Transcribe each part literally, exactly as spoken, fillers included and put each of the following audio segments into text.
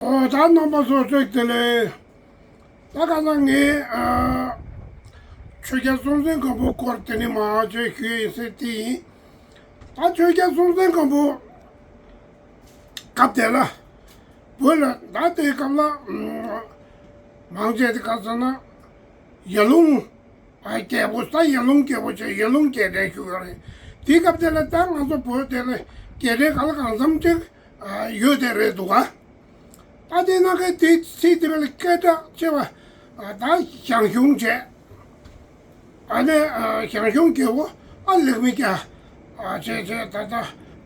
ཨོ་ད་རྣམ་པ་ཚོ་བཀྲ་ཤིས་བདེ་ལེགས། ད་ག་ས་ངས་ཨ་ཆོས་རྒྱལ་སྲོང་བཙན་སྒམ་པོ་སྐོར་དེ་ནས་མར་ཅིག་ཞུ་ཡིན་ཟེར་དེ་ཡིན། ད་ཆོས་རྒྱལ་སྲོང་བཙན་སྒམ་པོ་སྐབས་དེ་ལ་བོད་ལ་ད་དེའི་སྐབས་ལ་ཨམ་མང་ཆེ་དེ་ག་ཟེར་ན་ཡར་ཀླུང་ཨ་རྒྱལ་པོ་ད་ཡར་ཀླུང་རྒྱལ་པོ་བྱས་ཡར་ཀླུང་རྒྱལ་ཕྲན་བཞུགས་ཡོད་རེད། དེའི་སྐབས་དེ་ལ་ད་ང་ཚོ་བོད་དེ་ལ་རྒྱལ་ཕྲན་ག་ལ་གང་འཚམ་ཅིག་ཨ་ཡོད་དེ་རེད་འདུག་ག་ད་དེ་ནང་གི་དེ་ཚེ་དེ་ལ་སྐད་གྲགས་ཆེ་བ་ཨ་ད་ཞང་ཞུང་བྱས། ཨ་ནི་ཨ་ཞང་ཞུང་རྒྱལ་པོ་ཨ་ལེགས་མི་རྒྱ་ཨ་བྱས་བྱས་ད་ལྟ་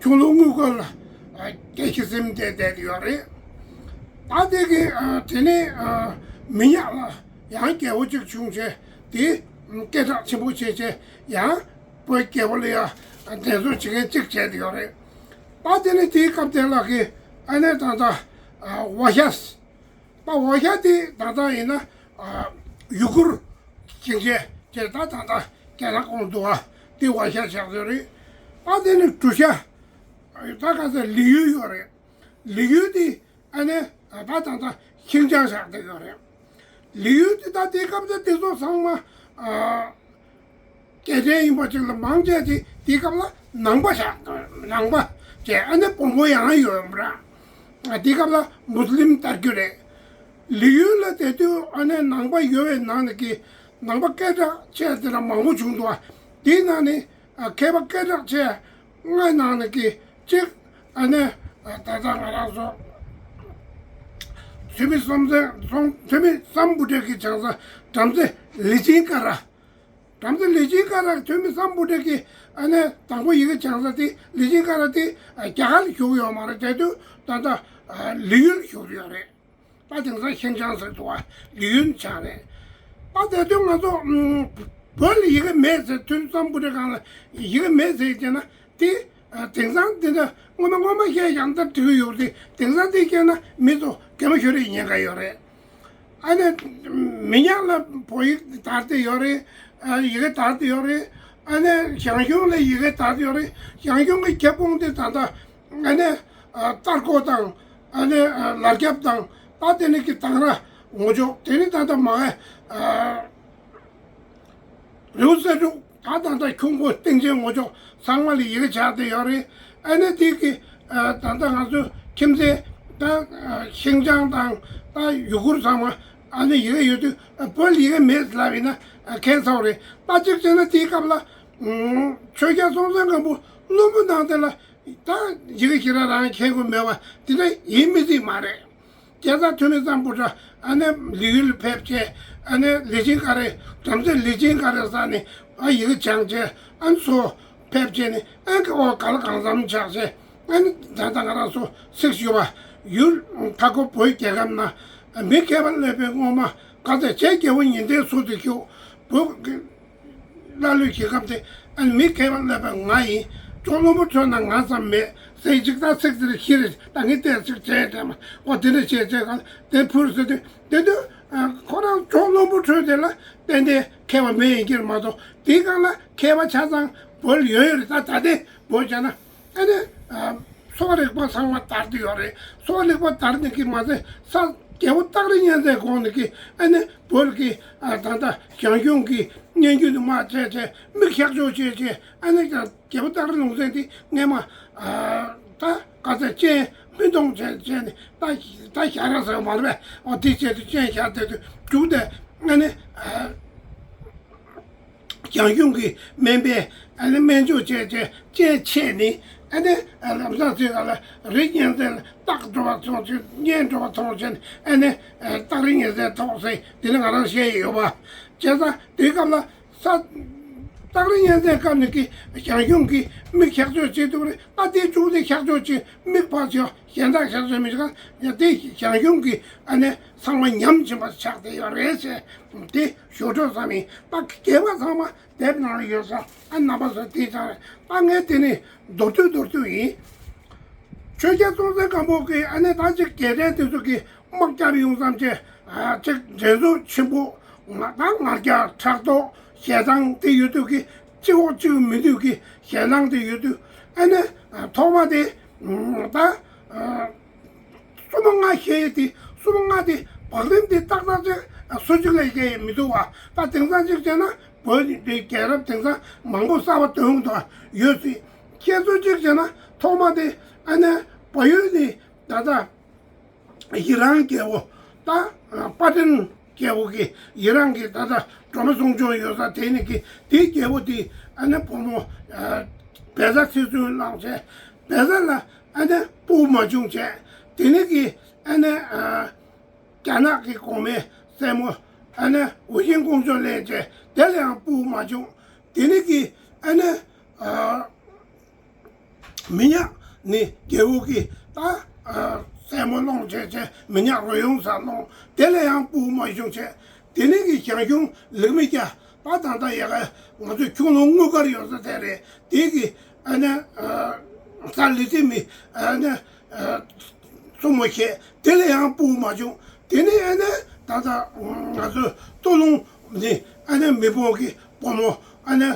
ཁྱུང་ལུང་དངུལ་མགོ་ལ་ཨ་རྒྱལ་གྱི་སྲིད་བསྡད་བསྡད་ཡོད་རེད། ད་དེ་གི་ཨ་དེ་ནས་ཨ་མི་ཉག་ལ་ཡང་རྒྱལ་པོ་གཅིག་བྱུང་བྱས་དེ་སྐད་གྲགས་ཆེན་པོ་བྱས་བྱས་ཡང་བོད་རྒྱལ་པོ་ལ་ཡང་འགྲན་རྩོད་བྱེད་མཁན་གཅིག་བྱས་བསྡད་ཡོད་རེད། ད་དེ་ནས་དེའི་སྐབས་དེ་ལ་གི་ཨ་ནི་ད་ལྟ་ཨ་ཝ་ཤ་ད་ཝ་ཤ་དེ་ད་ལྟ་ཡིན་ན་ཨ་ཡུ་གུར་ཞིང་ཆེན་དེ་ད་ད་ལྟ་རྒྱ་ནག་ཁོངས་འདུག་ཨ་དེ་ཝ་ཤ་ཆགས་ཡོད་རེད། ད་དེ་ནི་གྲུ་ཤ་ད་ག་ཚ་ལི་ཡུལ་ཡོད་རེད། ལི་ཡུལ་དེ་ཨ་ནི་ད་ད་ལྟ་ཤིང་ཅང་ཆགས་བསྡད་ཡོད་རེད། ལི་ཡུལ་དེ་ད་དེ་སྐབས་དེ་དེ་ཚོ་ཚང་མ་ཨ། རྒྱལ་ཕྲན་ཡིན་པ་ཅིག་ལ་མང་ཆེ་དེ་དེའི་སྐབས་ལ་ནང་པ་ཆགས་ནང་པ་བྱས་ཨ་ནི་བོན་པོ་ཡང་ཡོད་པ་ར། དེའི་སྐབས་ལ་མུ་སི་ལིམ་དར་རྒྱུ་རེད། ལི་ཡུལ་ལ་དེ་དུས་ཨ་ནི་ནང་པ་ཡོད་པའི་ནང་ནས་ཀྱི་ནང་པ་སྐད་གྲགས་ཆེ་དེ་ལ་མང་པོ་བྱུང་འདུག་ཨ། དེའི་ནང་ནས་མཁས་པ་སྐད་གྲགས་ཆེ་ལྔའི་ནང་ནས་ཀྱི་གཅིག་ཨ་ནི་ད་ལྟ་ང་རང་ཚོ་ཐོན་མི་བསམ་གཏན་སོང་ཐོན་མི་བསམ་བུ་ཁྲིད་ཀྱི་བྱང་ས་བྲམ་ཟེ་ལི་ཅིན་ཀ་ར། བྲམ་ཟེ་ལི་ཅིན་ཀ་ར་ཐོན་མི་སམ་བྷོ་ཊ་གི་ཨ་ནེ་དང་པོ་ཡི་གེ་སྦྱངས་ས་དེ་ལི་ཅིན་ཀ་ར་དེ་རྒྱ་གར་ལ་བཞུགས་ཡོད་མ་རེད། དེ་དུས་ད་ལྟ་ལི་ཡུལ་བཞུགས་ཡོད་རེད། ད་དེང་སང་ཤིན་ཅང་ཟེར་འདུག་བ། ལི་ཡུལ་ཆགས་རེད། ད་དེ་དུས་ང་ཚོ་བོད་ལ་ཡི་གེ་མེད་ཟེར་ཐོན་སམ་བྷོ་ཊ་སྒང་ལ་ཡི་གེ་མེད་ཟེར་བྱས་ན་དེ་དེང་སང་དེ་འདྲ་སྔོན་མ་སྔོན་མ་བཤད་ཡང་ད་འགྲིག་གི་ཡོད་རེད། དེང་སང་དེ་བཤད་ན་མི་ཚོ་གད་མོ་ཤོར་ཡི་ཉེན་ཁ་ཡོད་རེད། ཨ་ནི་མི་ཉག་ལ་བོད་ཡིག་དར་ཏེ་ཡོད་རེད། ཨ་ཡི་གེ་དར་ཏེ་ཡོད་རེད། ཨ་ནི་ཞང་ཞུང་ལ་ཡི་གེ་དར་ཏེ་ཡོད་རེད། ཞང་ཞུང་གི་ཁྱབ་ཁོངས་དེ་ད་ལྟ་ཨ་ནི་ཨ་སྟར་ཀོ་དང་ཨ་ནི་ཨ་ལར་ཁྱབ་དང་ད་དེ་ནི་གི་དང་ར་ངོ་ཅོག་དེ་ནི་ད་ལྟ་མ་ཨ། རི་བོ་གསེར་འབྲུག་ད་ད་ལྟ་ཁྱུང་པོ་སྟེང་ཆེན་ངོ་ཅོག་ཚང་མ་ལ་ཡི་གེ་ཆགས་བསྡད་ཡོད་རེད། ཨ་ནི་དེ་གི་ད་ལྟ་ང་ཚོ་ཁྱིམ་མཚེས་ད་ཤིང་ཅང་དང་ད་ཡུ་གུར་ཚང་མ་ཨ་ནི་ཡི་གེ་ཡོད་དུས་བོད་ལ་ཡི་གེ་མེད་ལབ་ཡིན་ན་ཁྱད་མཚར་རེད། ད་གཅིག་བྱས་ན་དེའི་སྐབས་ལ་ཆོས་རྒྱལ་སྲོང་བཙན་སྒམ་པོ་བློན་པོ་གནང་དེ་ལ་ད་ཡི་གེ་ཞེ་དྲག་རང་མཁྱེན་དགོས་མེད་པ་དེ་འདྲ་ཡིན་མི་སྲིད་མ་རེད། རྒྱལ་ཚབ་ཐོན་མི་སམ་བྷོ་ཊ་ཨ་ནེ་ལི་ཡུལ་ཕེབས་བྱས་ཨ་ནེ་ལི་ཅིན་ཀ་རེ་བྲམ་ཟེ་ལི་ཅིན་ཀ་རེ་ས་ནས་ཨ་ཡི་གེ་སྦྱངས་བྱས་ཨ་ནེ་ཚོ་ཕེབས་བྱས་ནས་ཨ་ནེ་ཨོ་ག་ལ་གང་འཚམ་ཆགས་བྱས་ཨ་ནེ་ད་ལྟ་ང་རང་ཚོ་སིག་ཞུ་བ་ཡུལ་མཐའ་འཁོབ་བོད་རྒྱལ་ཁབ་ན་མི་མཁས་པ་སླེབས་པའི་སྔོན་མ་ག་ཚད་བྱས་རྒྱལ་པོ་ཉི་ཟླའི་ཟུར་དུ་བཞུགས་བོད་ཀླ་ཀློའི་རྒྱལ་ཁབ་དེ་ཨ་ནི་མི་མཁས་པ་སླེབས་པའི་ང་ཡིན། ཅོག་བློན་པོ་ཁྲོད་ན་ང་ཙམ་མེད་ཟེར་ཅིག་ད་ཚིག་དེ་ལ་ཤི་རེ་ད་ངས་བལྟས་ཚིག་བྱས་དྲན་མ་ཨོ་དེ་འདྲ་བྱས་བྱས་གང་དེ་ཕུར་ཟེར་དུས་དེ་དུས་ཁོ་རང་ཅོག་བློན་པོ་ཁྲོད་དེ་ལ་ཏན་ཏན་མཁས་པ་མེད་ཡིན་གྱི་རེད་མ་གཏོགས་དེའི་སྒང་ལ་མཁས་པ་ཆ་ཚང་བོད་ལ་ཡོད་ཡོད་རེད། ད་ད་ལྟའི་བོད་བྱས་ན། ཨ་ནི་ཨ་གསོ་བ་རིག་པ་ཚང་མ་དར་གྱི་ཡོད་རེད། གསོ་བ་རིག་པ་དར་ནས་ཀྱི་མ་ཚད་ས་རྒྱལ་པོ་སྟག་རི་གཉན་བཙན་གོང་ནས་ཀྱི་ཨ་ནི་བོད་ཀྱི་ཨ་ད་ལྟ་ཞང་ཞུང་གི་སྙན་བརྒྱུད་དུ་མ་བྱས་བྱས་མིག་གཤག་བཅོས་བྱས་བྱས་ཨ་ནི་ཀྱང་རྒྱལ་པོ་སྟག་རི་ལུང་བཙན་དེ་སྔས་མ་ཨ་ད་ག་ཚད་སྤྱན་སྨིན་གཏོང་བྱས་བྱས་ནས་ད་ད་ཞག་ར་ཟེར་བ་མ་རེད་པས། ཨོ་དེ་བྱས་དུས་སྤྱན་ཞག་དེ་དུས་རྒྱུགས་ཏེ་ཨ་ནི་ཨ། ཞང་ཞུང་གི་སྨན་པས་ཨ་ནི་སྨན་བཅོས་བྱས་བྱས་སྤྱན་ཕྱེ་ནས་ཨ་ནི་ལམ་སང་ཚེ་ག་ལ་རི་གཉན་བཙན་ལ་སྟག་འགྲོ་བ་མཐོང་ཚེ་གཉན་འགྲོ་བ་མཐོང་བྱས་ནས་ཨ་ནི་སྟག་རི་གཉན་བཙན་ཐོག་ཟེར་དེ་ནི་ང་རང་བཤད་ཡོད་པ། བྱས་ཙང་དེའི་སྐབས་ལ་ས་སྟག་རི་གཉན་བཙན་སྐབས་ནས་ཀྱི་ཞང་ཞུང་གི་མིག་གཤག་བཅོས་བྱེད་ཐུབ་རེད། ཨ་དེ་བཅུག་སྟེ་གཤག་བཅོས་བྱེད་མིག་ཕར་ཕྱོགས་གཞན་དག་གཤག་བཅོས་མི་བྱེད་ག་ཡ་དེ་ཞང་ཞུང་གི་ཨ་ནི་ཚང་མ་ཉམས་ཕྱིན་པ་ཆགས་བསྡད་ཡོད་རེད་ཟེར་དེ། ཞོ་དྲོད་ཙམ་ཡིན་ད་རྒྱས་པ་ཚང་མ་དེབ་ནང་ལ་ཡོད་ས་ཨ་རྣམ་པ་ཚོ་དེ་ཙང་རེད། ད་ངས་དེ་ནས་མདོར་བསྡུས་མདོར་བསྡུས་ཡིན། ཆོས་རྒྱལ་སྲོང་བཙན་སྒམ་པོ་གིས་ཨ་ནི་ད་ཅིག་རྒྱལ་ཕྲན་དེ་ཚོ་གི་དམག་རྒྱབ་ཡོང་ཙམ་བྱས་ཨ་ཅིག་འགྲན་རྩོད་ཆེན་པོ་ང་ད་ང་རྒྱལ་ཕྲག་དོག་ཞེ་སྡང་དེ་ཡོད་དུས་ཀྱི་གཅིག་འོག་གཅིག་མི་འདུས་ཀྱི་ཞེ་སྡང་དེ་ཡོད་དུས་ཨ་ནི་ཐོག་མ་དེ་ད། སྲུ་མོ་ལྔ་བཤད་ཡས་དེ་སྲུ་མོ་ལྔ་དེ་བག་རིམ་དེ་ཏག་ཏག་ཅིག་སུ་གཅིག་ལས་བཤད་ཡས་མི་འདུག་བ། ད་དེང་སང་གཅིག་བྱས་ན་བོད་འདི་རྒྱལ་རབས་དེང་སང་མང་པོ་གསར་པ་འདོན་དགོས་ཡོད་སྲིད། ཁྱེད་ཚོ་གཅིག་བྱས་ན་ཐོག་མ་དེ་ཨ་ནི་བལ་ཡུལ་ནས་ད་ལྟ་ཡི་རང་རྒྱལ་པོ་ད་པ་ཏན་རྒྱལ་པོ་གི་ཡི་རང་གི་ད་ལྟ་སྒྲོལ་མ་གསུང་ཆོས་ཡོད་ས་དེ་ནས་གི་དེའི་རྒྱལ་པོ་དེ་ཨ་ནི་བུ་མོ་བལ་བཟའ་ཚེ་བཙུན་བླངས་བྱས། བལ་བཟའ་ལ་ཨ་ནི་སྤུ་གུ་མ་བྱུང་བྱས། དེ་ནས་གི་ཨ་ནི་རྒྱ་ནག་གི་གོང་མའི་སྲས་མོ་ཨ་ནི་ཝུ་ཤིན་ཀོང་ཇོ་ལེན་བྱས། དེ་ལ་ཡང་སྤུ་གུ་མ་བྱུང་། དེ་ནས་གི་ཨ་ནི། མི་ཉག་ནི་རྒྱལ་པོ་གི་ད་སྲས་མོ་སློང་བྱས་བྱས། མི་ཉག་རོལ་དབྱངས་ཟེར་སློང་། དེ་ལ་ཡང་སྤུ་གུ་མ་བྱུང་བྱས། དེ་ནས་གི་ཞང་ཞུང་ལིག་མི་སྐྱ་ད་ད་ལྟ་ཡ་ག་ང་ཚོ་ཁྱུང་ལུང་དངུལ་དཀར་ཡོད་ས་དེ་རེད། དེ་གི་ཨ་ནི་ས་ལི་ཏི་མི་ཨ་ནི་སྲུ་མོ་བཤད། དེ་ལ་ཡང་སྤུ་གུ་མ་བྱུང་། དེ་ནས་ཨ་ནི་ད་ལྟ་ང་ཚོ་སྟོད་ལུང་ནི་ཨ་ནི་མི་ཕམ་གི་བུ་མོ་ཨ་ནི་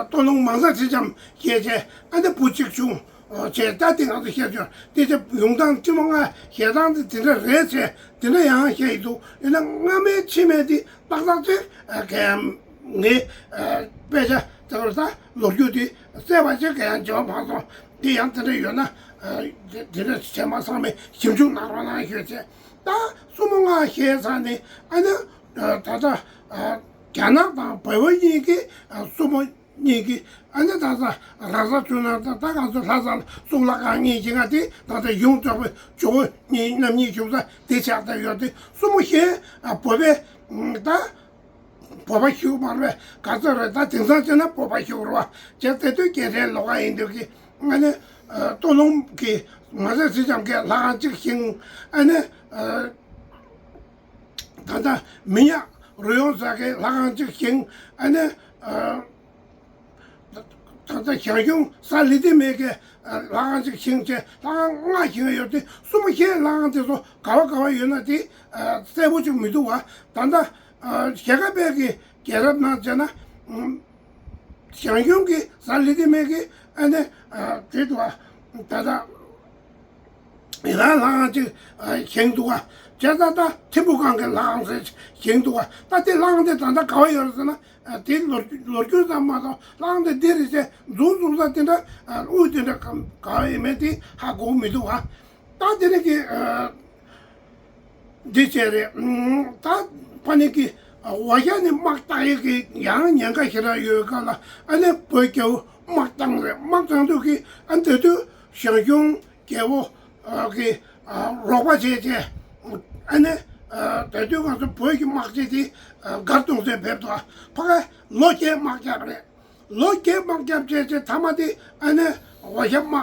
སྟོད་ལུང་མང་བཟའ་ཁྲི་ལྕམ་བཤད་བྱས། ཨ་ནི་བུ་གཅིག་བྱུང་བྱས། ད་དེ་ང་ཚོ་བཤད་ཆོག་དེ་ཚེ་ཡོང་སྟངས་ཅི་མ་ང་བཤད་སྟངས་དེ་དེ་འདྲ་རེད་བྱས། དེ་འདྲ་ཡང་བཤད་ཡི་འདུག་ཡིན་ན་སྔ་མའི་ཕྱི་མའི་དེ་ཏག་ཏག་ཅིག་གས་ངའི་དཔེ་ཆ་དེ་བར་ད་ལོ་རྒྱུས་དེ་གསལ་བ་ཅིག་གས་ཡང་བརྗེ་བ་མ་སོང་། དེ་ཡང་དེ་འདྲ་ཡོད་ན་དེ་འདྲ་བྱས་མ་ཚང་མས་ཞིབ་འཇུག་གནང་རོགས་གནང་ཞུས་བྱས། ད་སྲུ་མོ་ལྔ་བཤད་ཚར་ནས་ཨ་ནི་ད་ལྟ་རྒྱ་ནག་དང་བལ་པོ་གཉིས་ཀྱི་སྲུ་མོ་གཉིས་ཀྱི་ཨ་ནི་ད་ལྟ་ར་ས་ཚུན་ན་ད་ད་ག་ཚོད་ལྷ་ས་གཙུག་ལག་ཁང་གཉིས་ཀྱི་ང་དེ་ད་ལྟ་ཡུམ་གཙོ་བོ་ཇོ་བོ་གཉིས་རྣམ་གཉིས་བཞུགས་ས་དེ་ཆགས་བསྡད་ཡོད་དེ། སྲུ་མོ་བཤད་བོད་པའི་ད། བོད་པ་ཞིག་མ་རེད་པས། ག་ཚོད་རེད། ད་དེང་སང་བྱས་ན་བོད་པ་ཞིག་རེད་པ། བྱས་ཙང་དུས་རྒྱལ་ཕྲན་ལོགས་ཀ་ཡིན་དུས་ཀྱི་ཨ་ནི་སྟོད་ལུང་གི་མང་བཟའ་ཁྲི་ལྕམ་གྱི་ལྷ་ཁང་གཅིག་བཞེངས། ཨ་ནི་ད་ལྟ་མི་ཉག་རོལ་དབྱངས་ཟེར་གྱི་ལྷ་ཁང་གཅིག་བཞེངས། ཨ་ནི་ད་ལྟ་ཞང་ཞུང་ས་ལི་ཏི་མེ་གི་ལྷ་ཁང་གཅིག་བཞེངས་བྱས། ལྷ་ཁང་ལྔ་བཞེངས་ཡོད་དེ། སྲུ་མོ་བཤད་ལྷ་ཁང་དེ་ཚོ་ག་བ་ག་བ་ཡོད་ན་དེ་གསལ་པོ་ཅིག་མི་འདུག་པ། ད་ལྟ་ཞལ་དཀར་པའི་གི་རྒྱལ་རབས་ནང་བྱས་ན་ཞང་ཞུང་གི་ས་ལི་ཏི་མེ་གི་ཨ་ནི་དེ་འདུག་པ། ད་ལྟ་ཡི་རང་ལྷ་ཁང་གཅིག་བཞེངས་འདུག་པ། བྱས་ཙང་ད་ཐིམ་ཕུ་སྒང་གི་ལྷ་ཁང་ཟེར་བཞེངས་འདུག་པ། ད་དེ་ལྷ་ཁང་དེ་ད་ལྟ་ག་བ་ཡོད་རེད་ཟེར་ན། དེ་ལོ་ལོ་རྒྱུས་ཙམ་མ་གཏོགས་ལྷ་ཁང་དེ་འདི་རེད་ཟེར་འཛུགས་འཛུགས་ས་དེ་འདྲ་དབུས་དེ་འདྲ་ག་ག་ཡིན་མིན་དེ་ཧ་གོ་མི་འདུག་ཨ། ད་དེ་ནས་ཀྱི་འདི་བྱས་རེད། ད་ཕ་ནི་ཀྱི་འོ་ཞ་ནི་དམག་བཏང་ཡས་ཀྱི་ཡང་ཉེན་ཁ་ཞེ་དྲག་ཡོད་སྐབས་ལ་ཨ་ནི་བོད་རྒྱལ་པོ་དམག་བཏང་རེད། དམག་བཏང་དུས་ཀྱི་ཨ་འདི་དུས་ཞང་ཞུང་རྒྱལ་པོ་གི་རོགས་པ་བྱས་བྱས། ཨ་ནི་ད་དུས་ང་ཚོ་བོད་ཀྱི་དམག་སྤྱི་དེ་མགར་སྟོང་བཙན་ཕེབས་དུས་ཕ་གི་ལོ་བརྒྱད་དམག་རྒྱབ་རེད། ལོ་བརྒྱད་དམག་རྒྱབ་བྱས་བྱས་མཐའ་མ་དེ་ཨ་ནི་འོ་ཞ་དམག་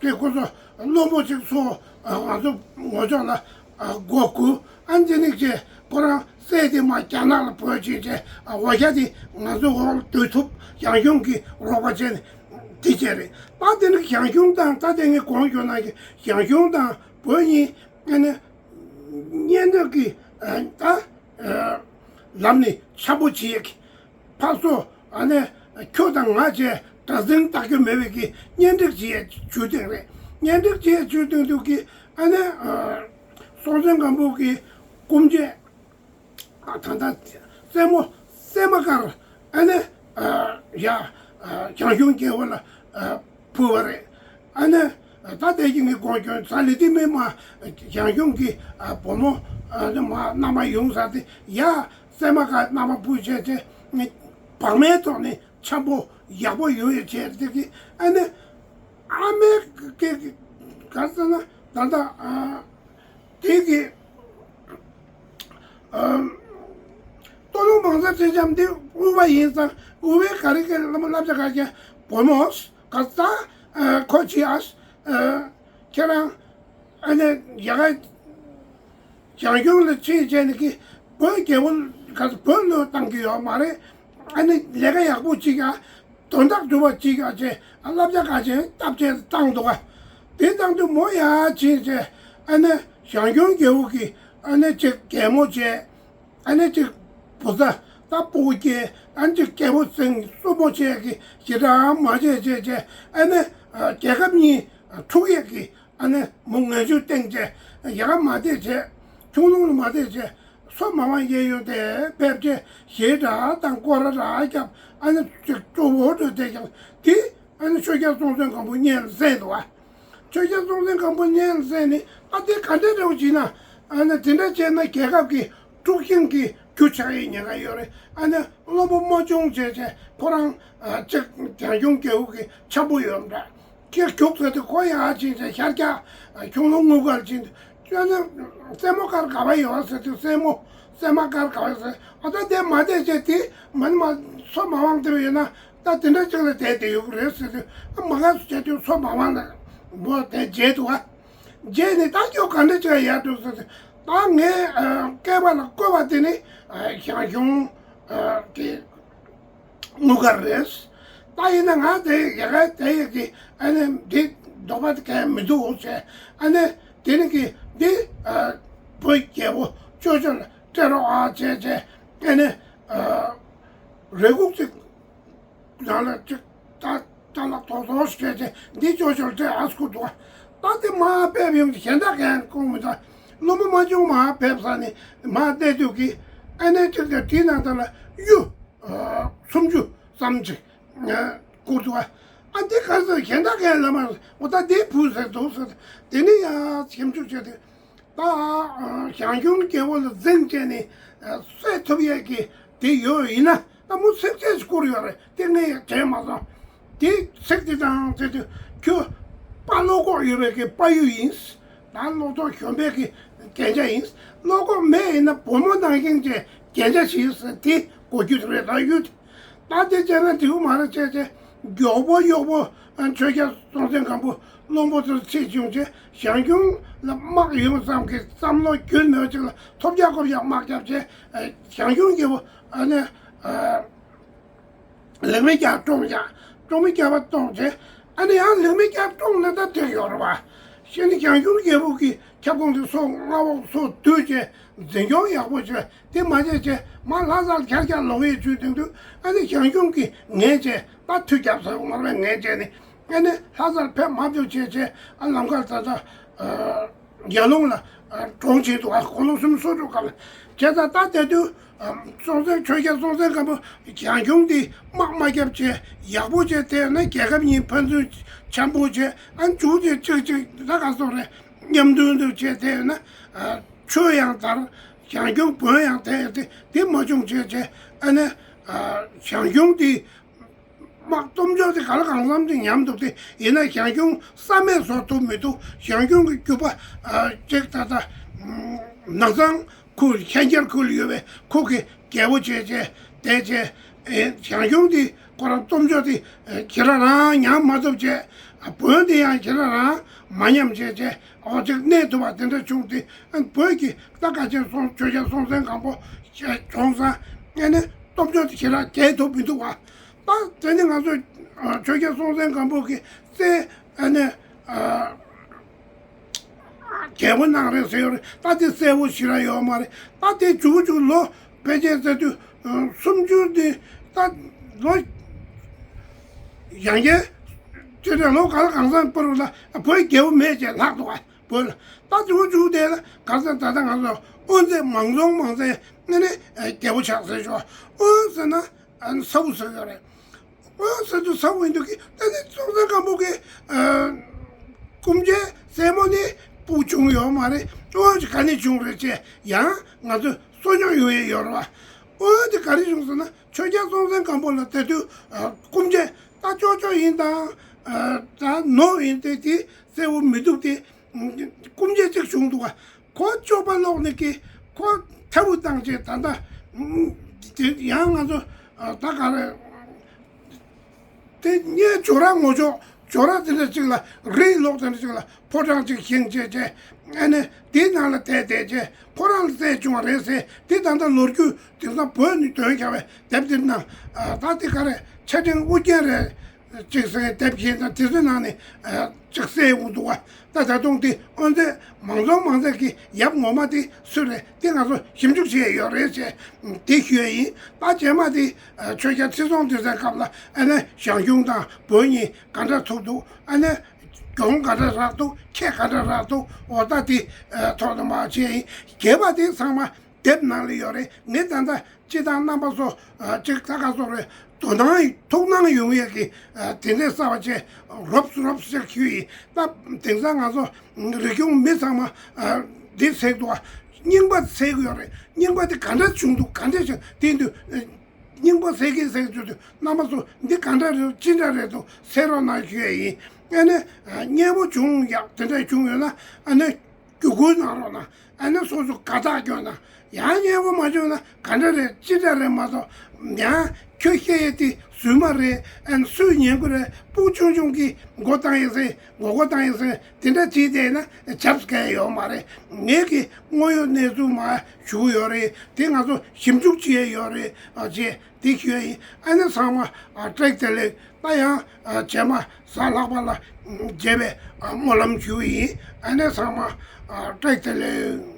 དེ་ཁོ་ཚོ་བློན་པོ་ཅིག་ཚོ་ང་ཚོ་ངོ་ཕྱོགས་ལ་མགོ་སྒུར། ཨ་ནི་དེ་ནས་བྱས་ཁོ་རང་བསད་དེ་མར་རྒྱ་ནག་ལ་བྲོས་ཕྱིན་བྱས། འོ་ཞ་དེ་ང་ཚོ་འོག་ལ་སྡོད་ཐུབ་ཞང་ཞུང་གི་རོགས་པ་བྱས་ནས་དེ་བྱས་རེད། ད་དེ་ནི་ཞང་ཞུང་དང་ད་དེ་ངས་གོང་ཞུས་ནང་བཞིན་ཞང་ཞུང་དང་བོད་གཉིས་ཨ་ནི་གཉེན་སྒྲིག་གི་ད་ལམ་ནས་འཆམ་པོ་བྱེད་ཀྱི་ཕར་ཚུར་ཨ་ནི་ཁྱོད་དང་ང་བྱས་དགྲ་འཛིང་བཏགས་རྒྱུ་མེད་པའི་གི་གཉེན་སྒྲིག་བྱེད་ཡས་ཇུས་བཏིང་རེད། གཉེན་སྒྲིག་བྱེད་ཡས་ཇུས་བཏིང་དུས་ཀྱི་ཨ་ནི་སྲོང་བཙན་སྒམ་པོ་གི་སྐུ་མཆེད། ད་ལྟ་སྲས་མོ་སྲས་མོ་དཀར་ཨ་ནི་ཡ་ཞང་ཞུང་རྒྱལ་པོ་ལ་ཕུལ་བ་རེད། ཨ་ནི་ད་ལྟ་ཡིན་གྱི་དགོངས་སྐྱོན་ས་ལི་ཏི་མེ་མ་ཞང་ཞུང་གི་བུ་མོ་ཨ་ནི་མ་མནའ་མ་ཡོང་ས་དེ་ཡ་སྲས་མོ་དཀར་མནའ་མ་ཕུལ་བྱས་ཏེ་བག་མའི་ཐོག་ནས་འཆམ་པོ་ཡག་པོ་ཡོང་ཡོད་བྱས་དེ་གི་ཨ་ནི་ཨ་མའི་གི་ག་ཟེར་ན་ད་ལྟ་དེ་གི་སྟོད་ལུང་མང་བཟའ་ཁྲི་ལྕམ་འདི་དབུ་བ་ཡིན་ཙང་དབུ་བའི་ག་རེ་གི་བླ་མ་བསླབ་བྱ་ག་རེ་བྱས་བུ་མོ་ག་ས་ཁོ་ཆི་ཨ་ཁྱེད་རང་ཨ་ནི་ཡ་ག་ཞང་ཞུང་ལ་ཕྱིན་བྱས་ནས་ཀྱི་བོད་རྒྱལ་པོ་ག་ས་བོད་བློས་བཏང་གི་ཡོད་མ་རེད། ཨ་ནི་ལས་ཀ་ཡག་པོ་ཅིག་ཨ། དོན་དག་སྒྲུབ་པ་གཅིག་ཡང་བྱས་བསླབ་བྱ་ག་ཅན་སྟབས་བྱས་བཏང་འདུག་ག་དེ་བཏང་དུས་མོ་ཡར་ཕྱིན་བྱས་ཨ་ནི་ཞང་ཞུང་རྒྱལ་པོ་གིས་ཨ་ནི་གཅིག་གད་མོ་བྱས། ཨ་ནི་གཅིག་བུ་ཚ་ད་སྤུ་གུ་སྐྱེས། ཨ་ནི་གཅིག་རྒྱལ་པོ་བཙུན་སྲུ་མོ་བྱས་ཀྱི་ཞེ་དྲག་མ་བྱས་བྱས་བྱས་ཨ་ནི་རྒྱལ་ཁབ་གཉིས་འཁྲུག་ཡས་ཀྱི་ ཨ་ནི་མོ་ངན་ཇུས་བསྟན་བྱས་ཡ་ག་མ་བསྡད་བྱས། ཁྱུང་ལུང་ལ་མ་བསྡད་བྱས། སོ་མ་མང་གཡས་གཡོན་དེ་ཕེབས་བྱས་གཞས་འདྲ་དང་སྐོར་ར་འདྲ་བརྒྱབ། ཨ་ནི་ཅིག་སྤྲོ་བོ་འགྲོ་བསྡད་ཀྱང་དེ་ཨ་ནི་ཆོས་རྒྱལ་སྲོང་བཙན་སྒམ་པོ་སྙན་ལ་གསན་འདུག་བ། ཆོས་རྒྱལ་སྲོང་བཙན་སྒམ་པོ་སྙན་ལ་གསན་ནས་ཨ་དེ་ག་འདྲ་འདྲ་བོ་བྱས་ན། ཨ་ནི་དེ་འདྲ་བྱས་ན་རྒྱལ་ཁབ་ཀྱི་དཀྲུག་ཤིང་གི་རྒྱུ་ཆགས་ཡས་ཉེན་ཁ་ཡོད་རེད། ཨ་ནི་བློན་པོ་རྨ་ཆུང་བྱས་བྱས་ཁོ་རང་ཨ་ཅིག་ཞང་ཞུང་རྒྱལ་པོ་གི་འཆམ་པོ་ཡོད་འདྲ། ཁྱེད་རྒྱུགས་ཟེར་དུས་ཁོ་ཡར་ཕྱིན་བྱས་ཤར་རྒྱག་ཁྱུང་ལུང་དངུལ་དཀར་ཕྱིན། ཁྱོད་ནི་སྲས་མོ་དཀར་དགའ་བ་ཡོད་ཟེར་དུས་སྲས་མོ་སྲས་མ་དཀར་དགའ་བ་ཟེར། ཨ་ད་དེ་མ་བསྡད་བྱས་དེ་མ་ནི་མ་སོ་མ་མང་དེ་བས་ཡོད་ན་ད་དེ་འདྲ་ཅིག་ལ་བསྡད་དེ་ཡོད་ཀྱི་རེད་ཟེར་དུས། ཨ་མ་དགའ་སུ་བྱས་དུས་སོ་མ་མང་ལ་མོ་དེ་བརྗེད་འདུག་ཨ། རྗེས་ནས་ད་ཁྱོད་ག་འདྲ་བྱས་ཡར་འགྲོ་ཟེར་ཏེ། ད་ངས་ཨ་བསྐལ་པ་ལ་བསྐོས་པ་དེ་ནི་ཨ་ཞང་ཞུང་ཨ་གི་དངུལ་དཀར་རེད། ད་ཡིན་ན་ང་དེ་ཡ་ག་དེ་ཡི་གི་ཨ་ནི་འདི་ལྡོག་པ་དེ་གས་མི་འདུག་ཟེར། ཨ་ནི་དེ་ནི་གི་འདི་ཨ་བོད་རྒྱལ་པོ་ཅོ་ཅོ་ལ་སྤྲད་རོགས་ཨ་བྱས་བྱས། ཨ་ནི་ཨ་རེ་སྒུག་ཅིག་ནང་ལ་ཅིག་ད་ད་ལ་དོག་དོག་ཞིག་བྱས་ཏེ་འདི་ཅོ་ཅོར་སྤྲད་ཨ་སྐུ་འདུག་ད་དེ་མར་ཕེབས་ཡོང་གཞན་དག་གན་ཁོང་མི་ད་བློན་པོ་རྨ་ཆུང་མར་ཕེབས་ས་ནས་མར་བལྟས་དུས་ཀྱི་ཨ་ནེ་ཅིག་དང་དེའི་ནང་དག་ལ་གཡུ་སུམ་ཅུ་ཙམ་ཅིག་བསྐུར་འདུག་ཨ་འདི་ག་ཚོད་གཞན་དག་གན་ལ་མ་འོ་ད་འདི་བུ་ཟེར་འདུག་ཟེར། དེ་ནས་ཡང་ཞིབ་འཇུག་བྱས་ཏེ། ད་ཞང་ཞུང་རྒྱལ་པོ་ལ་འཛིང་བྱས་ནས་གསོད་ཐུབ་ཡས་ཀྱི་དེ་ཡོད་ཡིན་ན་ད་མོ་ཚིགས་བཅད་ཅིག་བསྐུར་ཡོད་རེད། དེ་ངས་དྲན་མ་སོང་། དེ་ཚིག་དེ་དང་དེ་དུས་ཁྱོད་དཔའ་བློ་ཁོག་ཡོད་པའི་གི་དཔའ་ཡུལ་ཡིན། ད་བློ་ཐོག་གཞོན་པའི་གི་རྒྱན་ཆ་ཡིན། བློ་ཁོག་མེད་ཡིན་ན་བུ་མོ་ནང་བཞིན་གྱི་རྒྱན་ཆ་ཞིག་ཟེར་དེ་གོ་རྒྱུ་རེད། ད་ཡུལ་དེ། ད་དེ་བྱས་ན་འགྲིག་གི་མ་རེད་བྱས་བྱས། མགྱོགས་པོ་གཡོག་པོ་ཆོས་རྒྱལ་སྲོང་བཙན་སྒམ་པོ་བློན་པོ་དེར་ཁྲིད་བྱུང་བྱས། ཞང་ཞུང་ལ་དམག་ཡོང་ཙམ་གྱི་བསམ་བློ་རྒྱུན་མེད་ཅིག་ལ་ཐོབ་རྒྱག་ཀོབ་རྒྱག་དམག་རྒྱབ་བྱས། ཞང་ཞུང་གི་བུ་ཨ་ནི་ལིག་མི་རྒྱག་བཀྲོངས་བྱས། བཀྲོངས་མི་རྒྱག་པ་བཀྲོངས་བྱས། ཨ་ནི་ཡང་ལིག་མི་རྒྱག་བཀྲོངས་ན་ད་དེ་ཡོད་རེད་བ། ཤེས་ནི་ཞང་ཞུང་རྒྱལ་པོ་གི་ཁྱབ་ཁོངས་དེ་སོ་མངའ་འོག་སོ་བསྡུས་བྱས་འཛིན་སྐྱོང་ཡག་པོ་བྱས། དེ་མ་བྱས་བྱས་མ་ལྷ་སར་ཁྱར་ཁྱར་ལོག་ཡས་བྱུས་དེང་དུས་ཨ་ནི་ཞང་ཞུང་གིས་ངན་བྱས། ད་མཐུ་རྒྱབ་ས་ཡོང་མ་རེད་ངན་བྱས་ནས། ཨ་ནི་ལྷ་སར་ཕེབས་མ་ཐུབ་བྱས་བྱས། ཨ་ལམ་ཁར་ད་ལྟ་ཡར་ཀླུང་ལ་གྲོངས་བྱས་འདུག་ཨ་དགུང་ལོ་སུམ་ཅུ་སོ་དྲུག་སྐབས་ལ། བྱས་ཙང་ད་དེ་དུས་སྲོང་བཙན་ཆོས་རྒྱལ་སྲོང་བཙན་སྒམ་པོ་ཞང་ཞུང་འདི་དམག་མ་རྒྱབ་བྱས་ཡག་པོ་བྱས་དེ་ན་རྒྱལ་ཁབ་གཉིས་ཕན་ཚུན་འཆམ་པོ་བྱས། ཨ་མཇུག་དེ་གཅིག་གཅིག་ད་ག་སོང་རེད། མཉམ་མཐུན་དུ་བྱས་དེ་ན་ཆོས་ཡང་དར། ཞང་ཞུང་བོན་ཡང་དེ་དེ་དེ་མ་བྱུང་བྱས་བྱས། ཨ་ནི་ཞང་ཞུང་དེ་དམག་སྟོབས་འབྱོར་དེ་ག་ལ་གང་འཚམ་དེ་ཉམས་འདུག་དེ་ཡིན་ན་ཞང་ཞུང་བསམ་མེད་བཟོ་ཐུབ་མི་འདུག་ཞང་ཞུང་གི་རྒྱུད་པ་ཅིག་ད་ལྟ་ནགས་ཚང་ཁུལ་ཤན་སྐྱར་ཁུལ་ཡོད་པའི་ཁུལ་གྱི་རྒྱལ་པོ་བྱས་བྱས་བསྡད་བྱས། ཞང་ཞུང་དེ་ཁོ་རང་སྟོབས་འབྱོར་དེ་ཁྱེད་རང་རང་ཉམས་མ་ཐུབ་བྱས། བོན་དེ་ཡང་ཁྱེད་རང་རང་མ་ཉམས་བྱས་བྱས། ཨོ་ཅིག་གནས་ཐུབ་པ་དེ་འདྲ་བྱུང་སྟེ། བོད་ཀྱི་ད་ག་ཅན་སོང་ཆོས་རྒྱལ་སྲོང་བཙན་སྒམ་པོ་བྱུང་ཙང་ཨ་ནི་སྟོབས་འབྱོར་དེ་ཁྱེད་རང་རྒྱས་ཐུབ་མི་འདུག་བ། ད་དེ་ནི་ང་ཚོ་ཆོས་རྒྱལ་སྲོང་བཙན་སྒམ་པོ་གི་སྲས་ཨ་ནི་རྒྱལ་པོ་གནང་རེད་ཟེར་ཡོད་རེད། ད་དེ་གསལ་པོ་ཞེ་དྲག་ཡོད་མ་རེད། ད་དེ་མཇུག་མཇུག་ལོ་ཕལ་ཆེར་ཟེར་དུས་སུམ་ཅུ་དེ་ད་ལོ་ཡང་བསྐྱར་དེ་འདྲ་ལོ་ག་ལ་གང་འཚམ་བར་ལ་བོད་རྒྱལ་པོ་མེད་ཅེས་ལྷག་འདུག་བ། བོད་ལ་ད་མཇུག་མཇུག་དེ་ལ་ག་ས་ད་ལྟ་ང་ཚོ་དབོན་རྩེ་མང་རྫོང་མང་རྩེ་ནི་ནི་རྒྱལ་པོ་ཆགས་ཟེར་ཞོ། དབོན་ཟེར་ན་ཨ་ནི་ས་བོ་ཟེར་ཡོད་རེད། ཨོ་ཟེར་དུས་ས་བོན་འདུག་གི། ད་ནི་སྲོང་བཙན་སྒམ་པོ་གི་ཨ་སྐུ་མཆེད་སྲས་མོ་ནི་སྤུ་བྱུང་ཡོད་མ་རེད། ཨོ་ཅི་ག་ནས་བྱུང་རེད་ཅེས་ཡང་ང་ཚོས་སོ་ཉོག་ཡོང་ཡས་ཡོད་རེད་བ། ཨོ་དེ་ག་རེ་བྱུང་ཟེར་ན་ཆོས་རྒྱལ་སྲོང་བཙན་སྒམ་པོ་ལ་དེ་དུས་ཨ་སྐུ་མཆེད་ད་ཅོག་ཅོག་ཡིན་དང་ཨ་ད་ནོར་ཡིན་ཏེ་དེ་གསལ་བོ་མི་འདུག་སྟེ། སྐུ་མཆེད་གཅིག་བྱུང་འདུག་ག་ཁོ་སྤྱོད་པ་ལོག་ནས་ཀྱི་ཁོ་ཐལ་བུ་བཏང་བྱས་ད་ལྟ་དེ་ཡང་ང་ཚོ་ད་ག་རེ་དེ་ངས་ཇོ་ར་ངོ་ཅོག་ཇོ་ར་དེ་འདྲ་ཅིག་ལ་རི་ལོག་དེ་འདྲ་ཅིག་ལ་ཕོ་བྲང་ཅིག་བཞེངས་བྱས་བྱས། ཨ་ནི་དེའི་ནང་ལ་བསྡད་བསྡད་བྱས་ཁོ་རང་ལ་བསད་བྱུང་བ་རེད་ཟེར། དེ་ད་ལྟ་ལོ་རྒྱུས་དེང་སང་བོད་ནས་འདོན་བྱ་བའི་དེབ་དེ་ནང་ད་དེ་ག་རེ་ཆ་འཕྲིན་ཨུ་རྒྱན་རེད། གཅིག་ཟེར་དེབ་ཀྱི་ན་དེ་ཚོའི་ནང་ནས་གཅིག་གསལ་འོང་འདུག་བ། ད་ད་དུང་དེ་དབོན་རྩེ་མང་རྫོང་མང་རྫོང་གི་ཡབ་ངོ་མ་དེ་སུ་རེད་དེ་ང་ཚོ་ཞིབ་འཇུག་བྱས་ཡོད་རེད་ཅེས་དེ་ཞུ་ཡ་ཡིན། ད་རྗེས་མ་དེ་ཆོས་རྒྱལ་ཁྲི་སྲོང་ལྡེ་བཙན་སྐབས་ལ་ཨ་ནི་ཞང་ཞུང་དང་བོན་གཉིས་ག་འདྲ་ཐུག་འདུག་ཨ་ནི་ གྱོང་ག་འདྲ་རག་འདུག་ཁེ་ག་འདྲ་རག་འདུག་འོ་ད་དེ་ཐོག་ཏུ་མ་བྱས་ཡིན། རྒྱས་པ་དེ་ཚང་མ་དེབ་ནང་ལ་ཡོད་རེད། ངས་ད་ལྟ་སྤྱི་བཏང་རྣམ་པ་ཚོ་གཅིག་ད་ག་ཚོ་རེད། དོ་སྣང་ཐུགས་སྣང་ཡོང་ཡས་ཀྱི་དེ་འདྲའི་གསར་པ་བྱས་རོབ་རོབ་ཞིག་ཞུས་ཡིན། ད་དེང་སང་ང་ཚོ་རིག་གཞུང་མི་ཚང་མ་འདི་ཟེར་འདུག་རྙིང་པ་ཟེར་གྱི་ཡོད་རེད། རྙིང་པ་དེ་ག་འདྲ་བྱུང་འདུག་ག་འདྲ་བྱུང་དེ་འདུག་རྙིང་པ་ཟེར་གྱིན་ཟེར་གྱི་འདུག་རྣམ་པ་ཚོ་འདི་ག་འདྲ་རེད། ཅི་འདྲ་རེད་འདུག་ཟེར་རོགས་གནང་ཞུ་ཡས་ཡིན། ཨ་ནི་སྙན་པོ་བྱུང་ཡག་དེ་འདྲ་བྱུང་ཡོད་ན་ཨ་ནི་བརྒྱུད་སྐུལ་གནང་རོགས་གནང་། ཨ་ནི་སོ་སོ་དགའ་རྟགས་སྐྱོན་ན་ཡང་སྙན་པོ་མ་བྱུང་ན་ག་འདྲ་རེད་ཅི་འདྲ་རེད་མ་གཏོགས་ཡང་ཁྱོད་བཤད་ཡས་དེ་སུས་མ་རེད། ཨ་ནི་སུས་ཉན་གི་རེད། སྤུ་གུ་ཆུང་ཆུང་གིས་མགོ་བཏང་ཡས་ཟེར་མགོ་སྐོར་བཏང་ཡས་ཟེར་དེ་འདྲ་བྱས་བསྡད་ན་བྱབས་གལ་ཡོད་མ་རེད། ངེད་ཀྱི་དངོས་ཡོད་གནས་ཚུལ་མ་ཞུ་ཡོད་རེད། དེ་ང་ཚོ་ཞིབ་འཇུག་བྱས་ཡོད་རེད། ཨ་ཅེ་དེ་ཞུ་ཡ་ཡིན། ཨ་ནི་ཚང་མ་ཨ་བཀྲ་ཤིས་བདེ་ལེགས། ད་ཡང་ཨ་རྗེས་མ་གཟའ་ལྷག་པ་ལ་མཇལ་བའི་ཨ་སྨོན་ལམ་ཞུ་ཡིན། ཨ་ནི་ཚང་མ་ཨ་བཀྲ་ཤིས་བདེ་ལེགས།